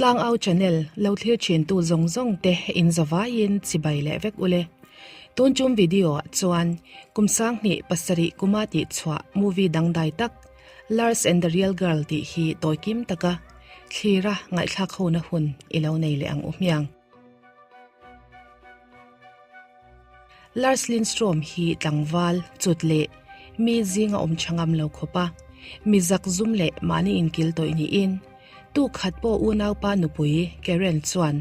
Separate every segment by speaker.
Speaker 1: Tlangau channel lo thlir thin tu zawng zawng te in zavaiin chibai leh vek ule. Tun tum video ah chuan kum sanghnih pasarih kuma tih chhuah movie dangdai tak Lars and the Real Girl tih hi tawi kim taka thlira ngaihthlak hona hun i lo nei leh ang u hmiang. Lars Lindstrom hi tlangval chut leh mi zinga awm tha ngam lo khawp a, mi zak zum leh mahni inkil tawih niin tu khat pawh unaupa nupui Karen chuan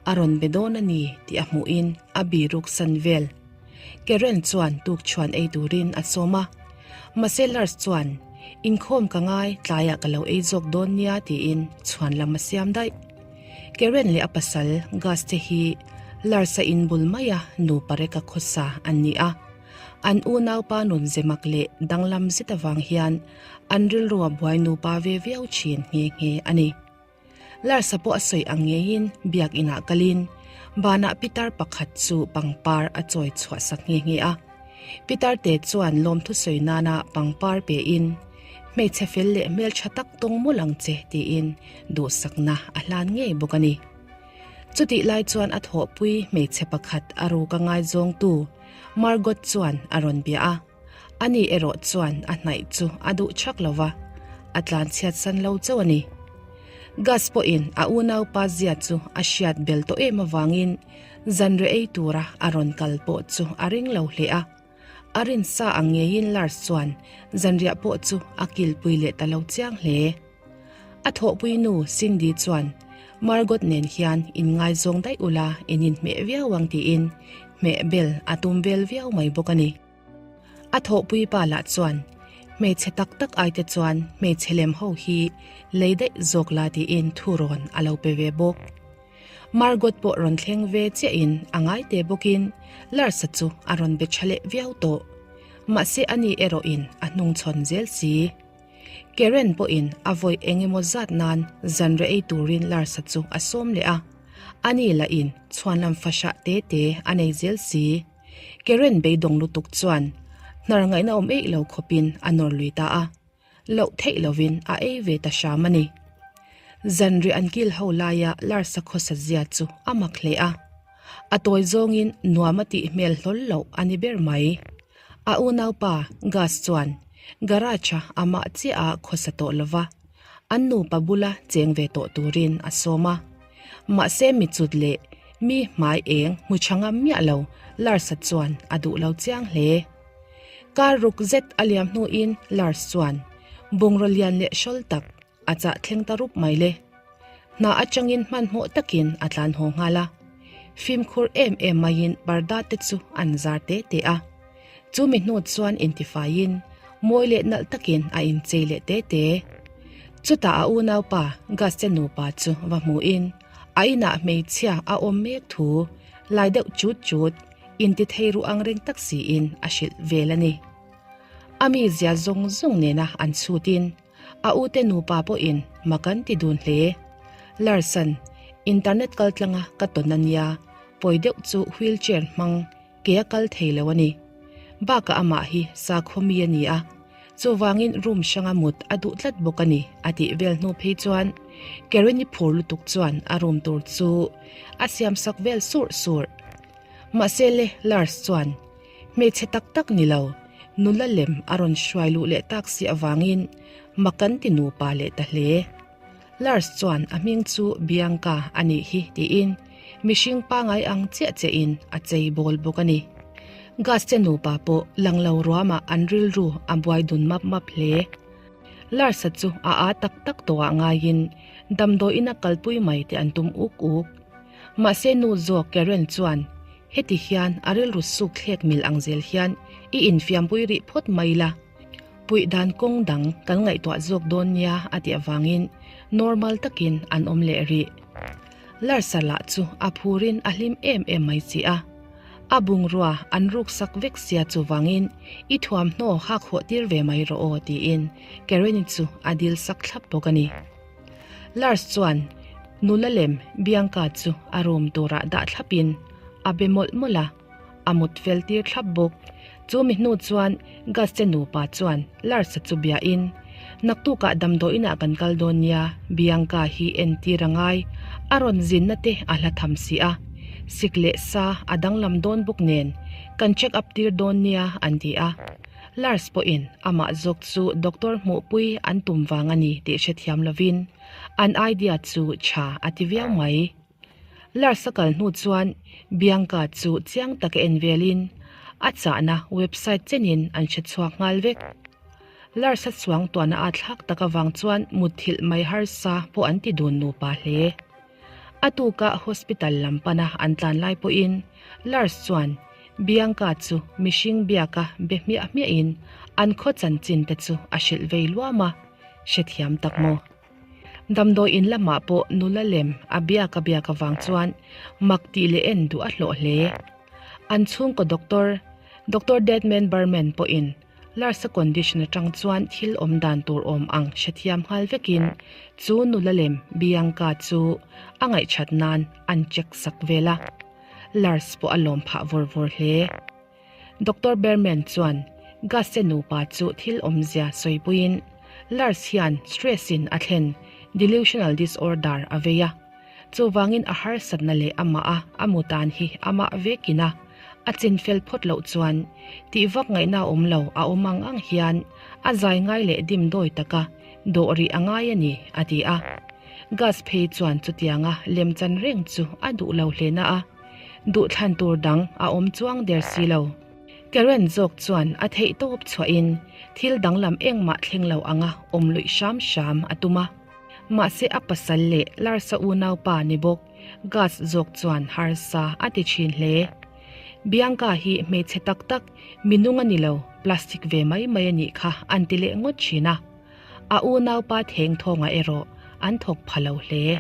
Speaker 1: a rawn be dawn a ni tih a hmuhin a biruk san vel. Karen chuan tukchhuan ei turin a sawm a, mahse Lars chuan inkhawm ka ngai tlaiah ka lo ei zawk dawn nia tiin chhuan lam a siam daih. Karen leh a pasal Gus te hi Lars-a inbul maia nupa reka khawsa an ni a. An unaupa nun zemak leh danglam zet avang hian an rilrua buai nupa ve viau thin nghe nghe a ni. Lars-a pawh a sawi ang ngeiin biak inah kalin banah pitar pakhat chu pangpar a chawi chhuah sak nghe nghe a. Pitar te chuan lawmthu sawi nana pangpar pein, Hmeichhe fel leh hmeltha tak tawng mawlh ang che tiin duhsakna a hlan ngei bawk a ni. Chutih lai chuan a thawhpui hmeichhe pakhat a ruk a ngaizawngtu Margot chuan a rawn bia a, ani erawh chuan a hnaih chu a duh chak lo va, a tlanchhiat san lo chauh a ni. Gus pawhin a unaupa zia chu a hriat bel tawh em avangin Zanre ei tura a rawn kal pawh chu a ring lo hle a. A rinsa ang ngeiin Lars chuan zanriah pawh chu a kilpui leh ta lo chiang hle. A thawhpui nu Cindy chuan Margot nen hian inngaizawng daih ula in inhmeh viau ang tiin hmeh bel a tum vel viau mai bawk a ni. A thawhpui pa lah chuan hmeichhe tak tak aite chuan hmeichhe lem ho hi lei daih zawk la tiin thurawn a lo pe ve bawk. Margot pawh rawn thleng ve chiahin a ngai te bawkin Lars-a chu a rawn be tha leh viau tawh. Mahse ani erawhin a hnungchhawn zel si. Karen pawhin a vawi eng emaw zat nan zanre ei turin Lars-a chu a sawm leh a, ani lahin chhuanlam fahrah te te a nei zel si. Karen beidawng lutuk chuan hnar ngaihna awm eih lo khawpin a nawr lui ta a. Loh theih lovin a ei ve ta hram a ni. Zanriah an kil ho laia Larsa khawsa zia chu a mak hle a. A tawi zawngin nuam a tih hmel hlawl loh a ni ber mai. A unaupa Gus chuan garage-a amah chiah a khawsa tawh lova, an nupa bula cheng ve tawh turin a sawm a. Mahse mi chut leh mi hmai eng hmu tha ngam miah lo Larsa chuan a duh lo chiang hle. Kar ruk zet a liam hnuin Lars chuan bungraw lian leh hrawl tak a chah thleng ta rup mai le. Hna atangin hmanhmawh takin a tlan haw nghal a. Fimkhur em em maiin parda te chu an zar te te a. Chu mi hnu chuan intifaiin mawi leh nalh takin a inchei leh te te. Chutah a unaupa Gus te nupa chu va hmuin a inah hmeichhia a awm mek thu lai deuh chut chut Inti thei ruh ang reng tak siin a hrilh vel a ni. A mi zia zawng zawng nena an chhutin a ute nupa pawhin mak an ti dun hle. Larson, internet kal tlanga ka tawn a nia, pawi deuh chu wheelchair hmang ke a kal thei lo a ni. Bakah amah hi sakhaw mi a ni a, chuvangin room hranga mut a duh tlat bawk a ni a tih vel hnu phei chuan Karen-i phur lutuk chuan a room tur chu a siamsak vel surh surh. Mahse le Lars chuan hmeichhe tak tak ni lo, nula lem a rawn hruai luh leh tak si avangin mak kan ti nupa leh ta hle. Lars chuan a hming chu Bianca a nih hi tiin mihring pangai ang chiah chiahin a chei bawl bawk a ni. Gus te nupa pawh lang lo ruamah an rilru a buai dun map map hle. Lars-a chu a â tak tak tawhah ngaiin damdawiin a kalpui mai te an tum uk uk. Mahse nu zawk Karen chuan heti hian a rilru suk thlek mil ang zel hian i infiampui rih phawt mai la, puih dan kawng dang kan ngaihtuah zawk dawn nia a tih avangin normal takin an awm leh rih. Larsa lah chu a phurin a hlim em em mai si a, a bungrua an ruk sak vek sia chuvangin i thuamhnaw hak hawh tir ve mai rawh aw tiin Karen-i chu a dil sak thlap bawk a ni. Lars chuan nula lem Bianca chu a room turah dah thlapin a be mawlh mawlh a, a mut fel tir thlap bawk. Chu mi hnu chuan Gus te nupa chuan Lars-a chu biahin, Naktukah damdawiinah kan kal dawn nia, Bianca hi entir a ngai, a rawn zinna te a hla tham si a, sik leh sa a danglam dawn bawk nen kan check up tir dawn nia an ti a. Lars pawhin amah zawk chu doctor hmuhpui an tum vang a ni tih hrethiam lovin an idea chu tha a ti viau mai. Lars a kal hnu chuan Bianca chu chiang taka en velin a chahna website chenin an hre chhuak nghal vek. Lars a chuang tuahna a thlak tak avang chuan mutthilh mai harsa pawh an ti dun nupa hle. A tuka hospital lam pana an tlan lai pawhin Lars chuan Bianca chu mihring biaka be hmiah hmiahin an khaw chanchin te chu a hrilh vei luam a, hrethiam tak maw? Damdawi in lamah pawh nula lem a biak a biak avang chuan mak tih leh en duh a hlawh hle. An chhungkaw doctor, Doctor Deadman Berman pawhin Lars-a condition atang chuan thil awm dan tur awm ang hrethiam nghal vekin chu nula lem Bianca chu a ngaihchat nan an check sak vel a. Lars pawh a lawm phah vawr vawr hle. Doctor Berman chuan Gus-te nupa chu thil awmzia sawipuiin Lars hian stress-in a thlen delusional disorder a vei a, chuvangin a harsatna leh amah a a mu tan hi amah vekin a a chinfel phawt loh chuan tih vak ngaihna awm lo a awm ang ang hian a zai ngai leh dimdawi taka dawh rih a ngai a ni, a ti a. Gus phei chuan chutianga lemchan reng chu a duh lo hle na a. Duhthlan tur dang a awm chuang der si lo. Karen zawk chuan a theih tawp chhuahin thil danglam engmah thleng lo anga awm luih hram hram a tum a. Mahse a pasal leh Larsa unaupa ni bawk Gus zawk chuan harsa a ti thin hle. Bianca hi hmeichhe tak tak, minung a ni lo, plastic ve mai mai a nih kha an ti leh ngawt thin a. A unaupa theng thawngah erawh an thawk pha lo hle.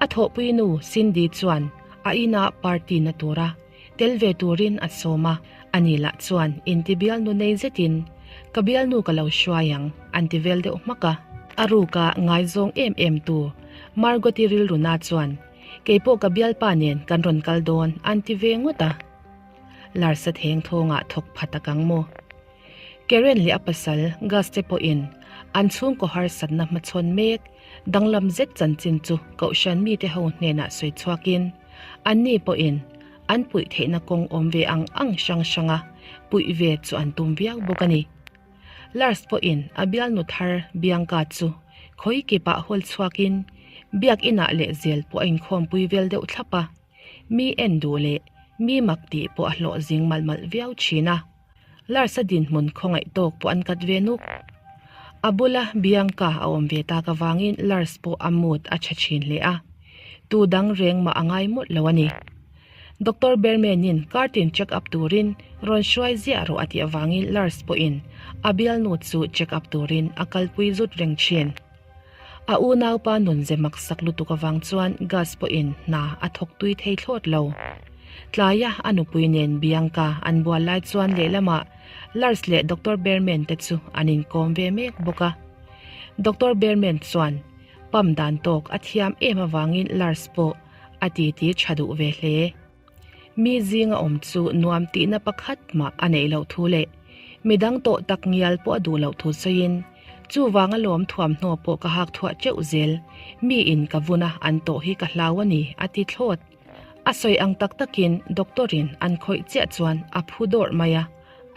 Speaker 1: A thawhpui nu Cindy chuan a inah party na tura tel ve turin a sawm a, ani lah chuan inti bialnu nei zetin ka bialnu ka lo hruai ang an ti vel deuh hmak a. A ruka ngaizawng em em tu Margot-i rilruna chuan keipawh ka bialpa nen kan rawn kal dawn an ti ve ngawt a. Larsa theng thawngah thawk pha tak ang maw? Karen leh a pasal Gus te pawhin an chhungkaw harsatna hmachhawn mek danglam zet chanchin chu Kohhran mite ho hnenah sawi chhuakin anni pawhin an puih theihna kawng awm ve ang ang hrang hranga puih ve chu an tum viau bawk a ni. Lars pawhin a bialnu thar Bianca chu khawi kipah hawl chhuakin biakinah leh zel pawh a inkhawmpui vel deuh thlap a, mi en duh leh mi mak tih pawh a hlawh zing malh malh viau thin a. Lars-a dinhmun khawngaih tawk pawh an kat ve nuk. A bula Bianca a awm ve tak avangin Lars pawh a mood a tha thin hle a, tu dang reng mah a ngai mawlh lo a ni. Doctor Berman-in kartin check up turin rawn hruai ziah rawh a tih avangin Lars pawhin a bialnu chu check up turin a kalpui zut reng thin. A unaupa nunze maksak lutuk avang chuan Gus pawhin hna a thawk tui thei thlawt lo. Tlaia a nupui nen Bianca an bual lai chuan lehlamah Lars leh Doctor Berman te chu an inkawm ve mek bawk a. Doctor Berman chuan pump dan tawk a thiam em avangin Lars pawh a titi tha duh ve hle. Mi zinga awm chu nuam tihna pakhat mah a neih loh thu leh midang tawh tak ngial pawh a duh loh thu sawiin, Chuvanga lawm thuamhnaw pawh ka hak thuah teuh zel, mi in ka vun a an tawh hi ka hlau a ni, a ti thlawt. A sawi ang tak takin doctor in an khawih chiah chuan a phu dawrh mai a,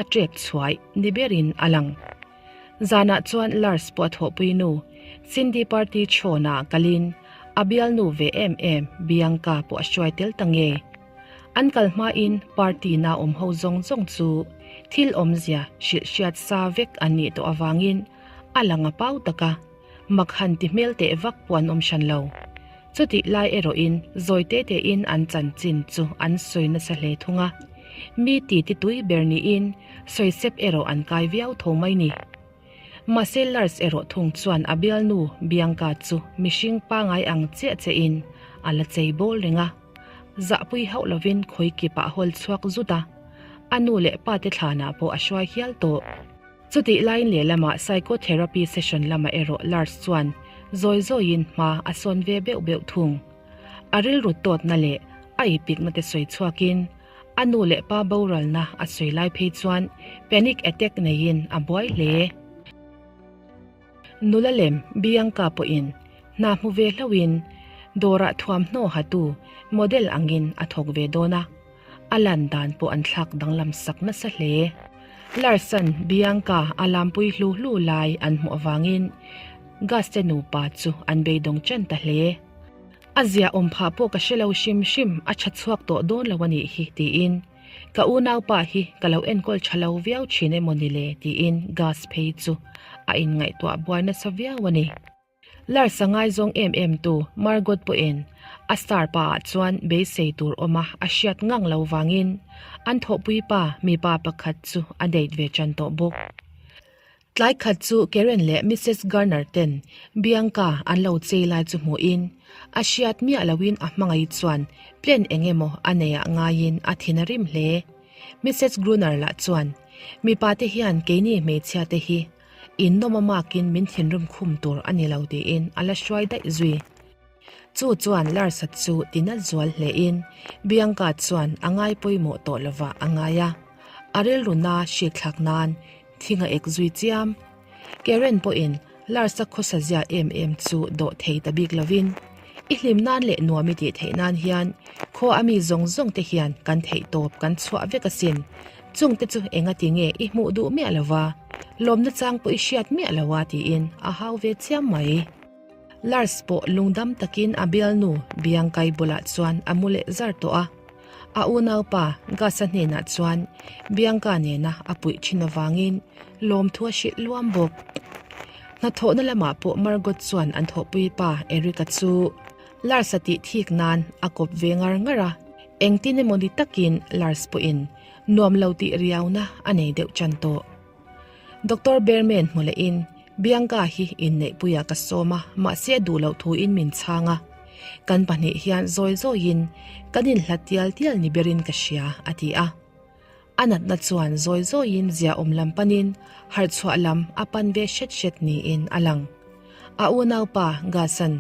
Speaker 1: a ṭek chhuai ni berin a lang. Zanah chuan Lars pawh a thawhpui nu, Cindy party chhawnah kalin a bialnu ve em em Bianca pawh a hruai tel ta ngei. An kal hmain party na awm ho zawng zawng chu thil awmzia hrilh hriat sa vek an nih tawh avangin a lang a pau tak a, mak han ti hmel teh vak pawh an awm hran lo. Chutih lai erawhin zawi te tein an chanchin chu an sawi nasa hle thung a, mi ti ti tui ber niin sawisep erawh an kai viau tho mai ni. Mahse Lars erawh thung chuan a bialnu Bianca chu mihring pangai ang chiah chiahin a la chei bawl reng a, zahpui hauh lovin khawi kipah a hawl chhuak zut a, a nu leh pa te thlanah pawh a hruai hial tawh. Chutih laiin lehlamah psychotherapy session lamah erawh Lars chuan zawi zawiin hma a sawn ve beuh beuh thung. A rilru tawtna leh a ipikna te sawi chhuakin a nu leh pa boralna a sawi lai phei chuan panic attack neiin a buai hle. Nula lem Bianca pawhin hna hmu ve hlauhin dawrah thuamhnaw hatu model angin a thawk ve dawn a, a lan dan pawh an thlak danglam sak nasa hle. Larson Bianca a lampui hlu hlu lai an hmuh avangin Gus te nupa chu an beidawng chen ta hle. A zia awm phah pawh ka hre lo hrim hrim, a tha chhuak tawh dawn lo a nih hi tiin ka unaupa hi ka lo enkawl tha lo viau thin emaw ni le tiin Gus phei chu a inngaihtuah buai nasa viau a ni. Lars a ngaizawng em em tu Margot pawhin a star pa ah chuan beisei tur awm a a hriat ngang lo vangin an thawhpui pa mipa pakhat chu a date ve tan tawh bawk. Tlai khat chu Karen leh Missus Garner ten Bianca an lo chei lai chu hmuhin a hriat miah loin a hmangaih chuan plan eng emaw a nei ah ngaiin a thin a rim hle. Missus Gruner lah chuan mipa te hian keini hmeichhia te hi in nawm a makin min thinrim khum tur a ni lo tiin a la hruai daih zui. Chu chuan Larsa chu tinat zual hlein Bianca chuan a ngai pawimawh tawh lovah a ngai a, a rilru na hrikthlak nan thing a ek zui chiam. Karen pawhin Larsa khawsa zia em em chu dawh thei ta bik lovin, I hlim nan leh nuam i tih theih nan hian khaw a mi zawng zawng te hian kan theih tawp kan chhuah vek asin. Chung te chu enga ti nge i hmuh duh miah lova, lawmna chang pawh i hriat miah lo a tiin a hau ve chiam mai. Lars pawh lungdam takin a bialnu Bianca-i bulah chuan a mu leh zar tawh a. A unaupa Gus-a hnenah chuan Bianca nena a puih thin avangin lawmthu a hrilh luam bawk. Hnathawhna lamah pawh Margot chuan an thawhpui pa Eric-a chu Lars-a tih thik nan a kawp ve ngar ngar a. Engtin emaw ni takin Lars pawhin nuam lo tih riauna a nei deuh tan tawh. Doctor Berman hmu lehin, Bianca hi inneihpuiah ka sawm a, mahse a duh loh thuin min chhang a. Kan pahnih hian zawi zawiin kan inhlat tial tial ni berin ka hria, a ti a. A natna chuan zawi zawiin ziaawm lam panin harhchhuah lam a pan ve hret hret niin a lang. A unaupa Gasan,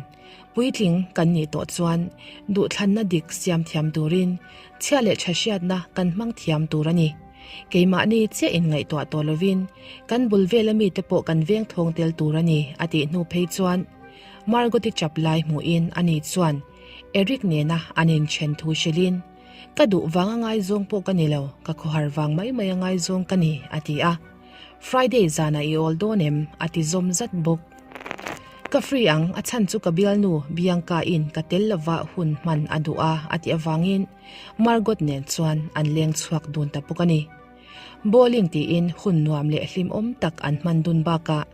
Speaker 1: puitling kan nih tawh chuan duhthlanna dik siam thiam turin chhia leh tha hriatna kan hmang thiam tur a ni. Keimahni chiah inngaihtuah tawh lovin kan bul vela mite pawh kan veng thawng tel tur a ni a tih hnu phei chuan Margot-i chap lai hmuhin ani chuan Eric nena an inthen thu hrilhin, Ka duh vang a ngaizawng pawh ka ni lo, ka khawhar vang mai mai a ngaizawng ka ni a ti a. Friday zanah i awl dawn em? a ti zawm zat bawk. Ka free ang, a chhan chu ka bialnu Bianca in ka tel lova hun hman a duh a a tih avangin Margot nen chuan an leng chhuak dun ta bawk a ni. Bowling tiin hun nuam leh hlimawm tak an hman dun bakah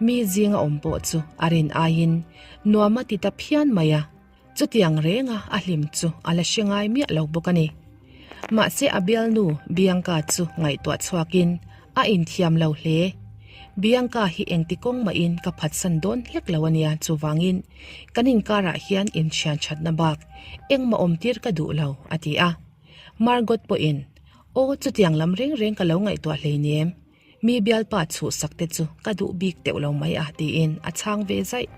Speaker 1: mi zinga awm pawh chu a rin aiin nuam a ti ta phian mai a. Chutiang renga a hlim chu a la hre ngai miah lo bawk a ni. Mahse a bialnu Bianca chu ngaihtuah chhuakin a inthiam lo hle. Bianca hi engti kawng mahin ka phatsan dawn hlek lo a nia chuvangin kan inkarah hian inthian thatna bak engmah awmtir ka duh lo a ti a. Margot pawhin, Aw chutiang lam reng reng ka lo ngaihtuah hleinem. Mi bialpa chhuhsak te chu ka duh bik teuh lo mai a tiin a chhang ve zaih.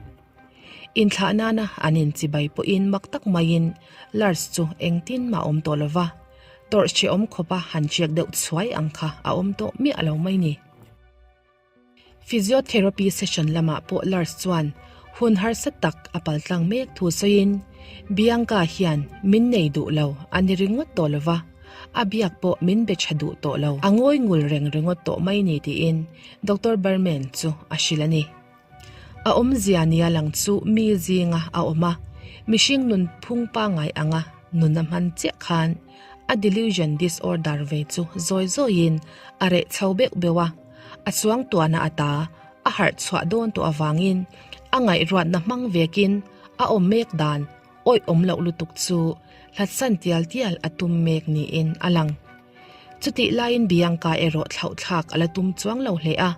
Speaker 1: Inthlah nana an inchibai pawhin mak tak maiin Lars chu engtin mah a awm tawh lova, tawrh hrehawm khawpa han hriak deuh chhuai ang kha a awm tawh miah lo mai ni. Physiotherapy session lamah pawh Lars chuan hun harsa tak a paltlang mek thu sawiin, Bianca hian min nei duh lo a ni ringawt tawh lova, a biak pawh min be tha duh tawh lo, a ngawi ngul reng ringawt tawh mai ni tiin Doctor Berman chu a hrilh a ni. A awmzia nia lang chu mi zinga a awm a, mihring nun phung pangngai anga nun a hman chiah khan a delusion disorder ve chu zawi zawiin a reh chho beuh beuh a, a suangtuahna ata a harh chhuah dawn tawh avangin a ngaihruatna hmang vekin a awm mek dan awih awm loh lutuk chu hlatsan tial tial a tum mek niin a lang. Chutih laiin Bianca erawh thlauhthlak a la tum chuang lo hle a.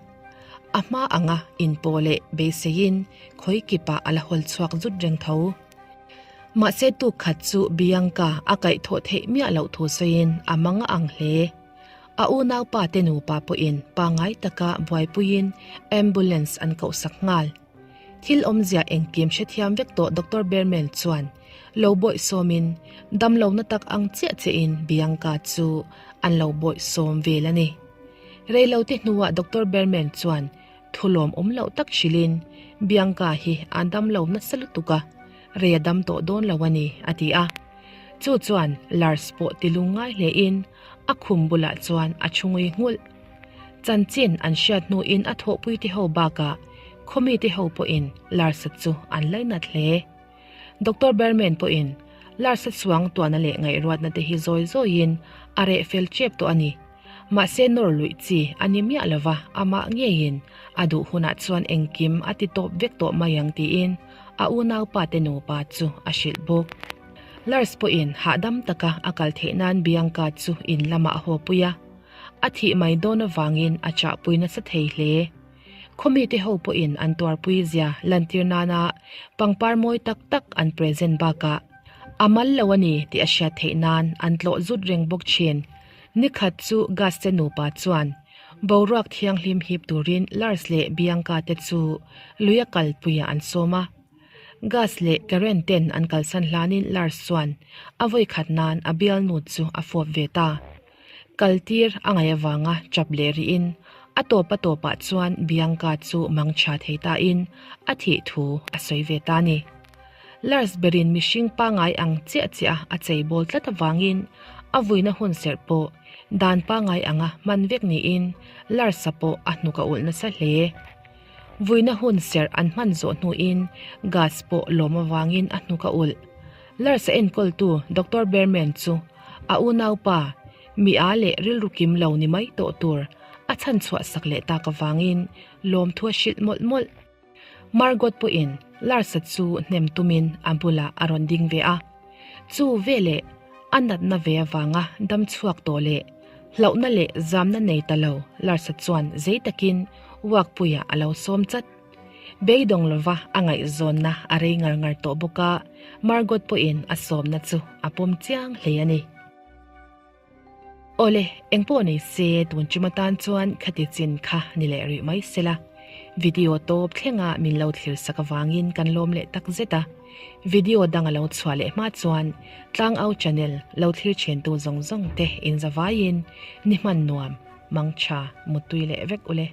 Speaker 1: A hma anga inpawh leh beiseiin khawi kipah a la hawl chhuak zut reng tho. Mahse tuk khat chu Bianca a kaihthawh theih miah loh thu sawiin a mang a ang hle. A unaupa te nupa pawhin pangngai taka buaipuiin ambulance an kohsak nghal. Thil awmzia engkim hrethiam vek tawh Doctor Berman chuan lo bawihsawmin damlohna tak ang chiah chiahin Bianca chu an lo bawihsawm vel a ni. Reilote hnuah Doctor Berman chuan thu lawmawm loh tak hrilhin. Bianca hi a dam lo nasa lutuk a, rei a dam tawh dawn lo a ni, a ti a. Chu chuan Lars pawh ti lungngai hlein a khum bulah chuan a thu ngui nghulh. Chanchin an hriat hnuin a thawhpuite ho bakah khawmite ho pawhin Lars-a chu an lainat hle. Doctor Berman pawhin Lars-a chuang tuahna leh ngaihruatna te hi zawi zawiin a reh fel tep tawh a ni. Mahse nawr luih chi a ni miah lova amah ngeiin a duh hunah chuan engkim a ti tawp vek tawh mai ang tiin a unaupa te nupa chu a hrilh bawk. Lars pawhin hahdam taka a kal theih nan Bianca chu in lamah a haw pui a, a thih mai dawn avangin a chahpui nasa thei hle. Khawmite ho pawhin an tuarpui zia lantir nana pangpar mawi tak tak an present bakah a mal lo a ni tih a hriat theih nan an tlawh zut reng bawk thin. Nikhat chu Gus te nupa chuan boruak thianghlim hip turin Lars leh Bianca te chu luia kalpuiah an sawm a. Gus leh Karen ten an kalsan hlanin Lars chuan a vawikhat nan a bialnu chu a fawp ve ta. Kaltir a ngaih avanga chap leh rihin a tawp a tawpah chuan Bianca chu mangchha thei tain a thih thu a sawi ve ta a ni. Lars berin mihring pangngai ang chiah chiah a cheibawl tlat avangin a vuina hun serh pawh dan pangngai anga hman vek niin Lars-a pawh a hnuk a ulh nasa hle. Vuina hun serh an hman zawh hnuin Gus pawh lawm avangin a hnuk a ulh. Lars-a enkawltu Doctor Berman chu a unaupa mi a leh rilru kim lo ni mai tawh tur a chhan chhuah sak leh tak avangin lawmthu a hrilh mawlh mawlh. Margot pawhin Lars-a chu hnem tumin a bulah a rawn ding ve a. Chu veleh a natna ve avanga dam chhuak tawh leh hlauhna leh zamna nei ta lo Lars-a chuan zei takin uakpuiah a lo sawm chat. Beidawng lova a ngaihzawnna a rei ngar ngar tawh bawk a, Margot pawhin a sawmna chu a pawm chiang hle a ni. Awle, engpawh nei se tun ṭum atan chuan khati chin kha ni leh rih mai sela. Video tawp thlenga min lo thlir sak avangin kan lawm leh tak zet a. Video dang a lo chhuah leh hma chuan Tlangau channel lo thlir ṭhentu zawng zawng te inzavaiin ni hman nuam, mangṭha, muttui leh vek ule.